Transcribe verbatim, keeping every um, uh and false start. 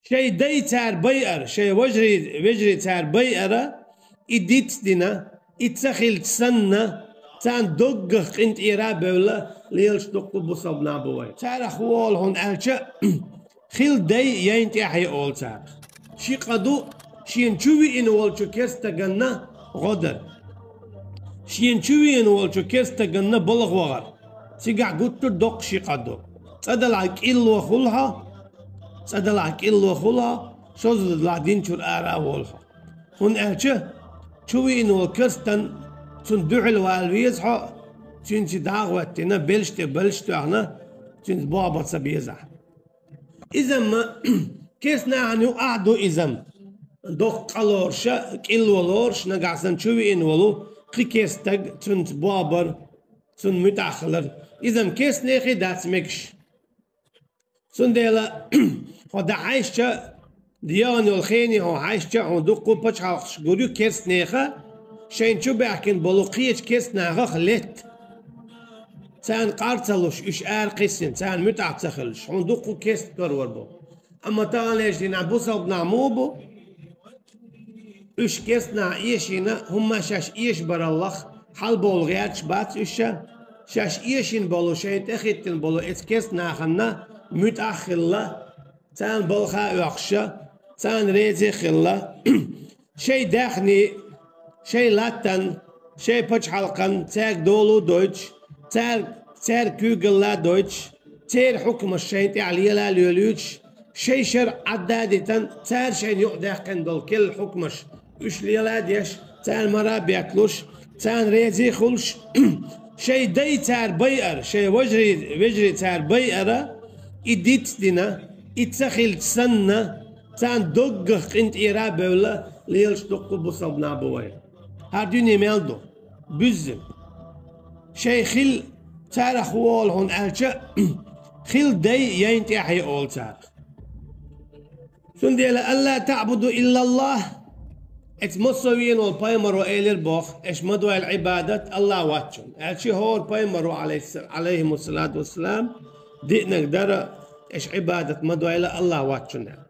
Шай дай цар байар, шай вежарий, вежарий цар байара, и дицдина, и ца хилча санна, царна доггах къинтӀера а бевлла, лелаш дуккха бусалба нах бу вай. Царах хӀу оал хьуна аьлча, хила дай яйна тӀехье оал царах. Ши къа ду, шена чу виъна волчу керстаганна гӀо дар. Шена чу виъна волчу керстаганна балха вахар. Цигахь гуттар а доккха ши къа ду. ЦӀа далахь кӀилло хуьлу хьо, цӀа далахь кӀилло хуьлу хьо, шозза далахь дин чуьра ара а волу хьо. ХӀунда аьлча чу виъна волу керстан цунна дуьхьал вала веза хьо, цуьнца дӀа а гӀоьттина, белш тӀе белш а тоьхна, цуьнца бохург ца безахь. Иза-м керста нахана юкъахь а ду иза-м. Доккха къа лоруш а, кӀилло лоруш, нагахь санна чу виъна волу кхин керстаг цуьнца бохург, цунна муьтӀахь хилар. Иза-м керста нехан дац мегаш. Цундела хьо дӀахьаьжча, дегӀан йолу хене хьо хьаьжча, хьуна дуккха а пачхьалкхаш гур ю керста нехан, шайна чу баьхкина болу кхечу керста нахах летта. Царна къар ца луш, уьш ара кхиссина, царна муьтӀахь ца хилча, хьуна дуккха а керста карор бу. Амма таханлерчу дийнахь бусалба нах муха бу? Уьш керста нах эшийна, хӀумма шаьш эшабараллах, хьалабовла гӀерташ бац уьш ша. Шаьш эшийна болу, шайна тӀехӀиттина болу эцу керста нахана муьтӀахь а хилла, царна балха а оьхуш ша, царна реза а хилла, шайн даьхни, шайн латтан, шайн пачхьалкхан цаьрга дола а дойтуш, цаьрга, цаьрга куьйгалла а дойтуш, церан хьукмаш шайна тӀехь лела а лелуьйтуш, шайн шарӀ Ӏадда а дитан, цара шайна юкъадаьккхина долу керла хьукмаш уьш лела а деш, царна мара а бетталуш, царна реза а хуьлуш, шайн дай цара байар, шайн вежарий, вежарий цара байара, и дицдина, и ца хилча санна, царна доггах къинтӀера а бевлла, лелаш дуккха а бусалба нах бу вай. ХӀара дуьне мел ду? Буьззина. Шайн хила, царах хӀу оал хьуна аьлча, хила дай яйна тӀехье оал царах. Цундела: «Алла таъбуду иллаллах». Эцу массо а веана волу пайхамаро элира боху: «Аша ма дойла Ӏибадат Аллах воцчунна». Аьлча хӀора пайхамаро, алейхи-, алейхимуссалату вассалам, диънарг дара: «Аша Ӏибадат ма дойла Аллах воцчунна».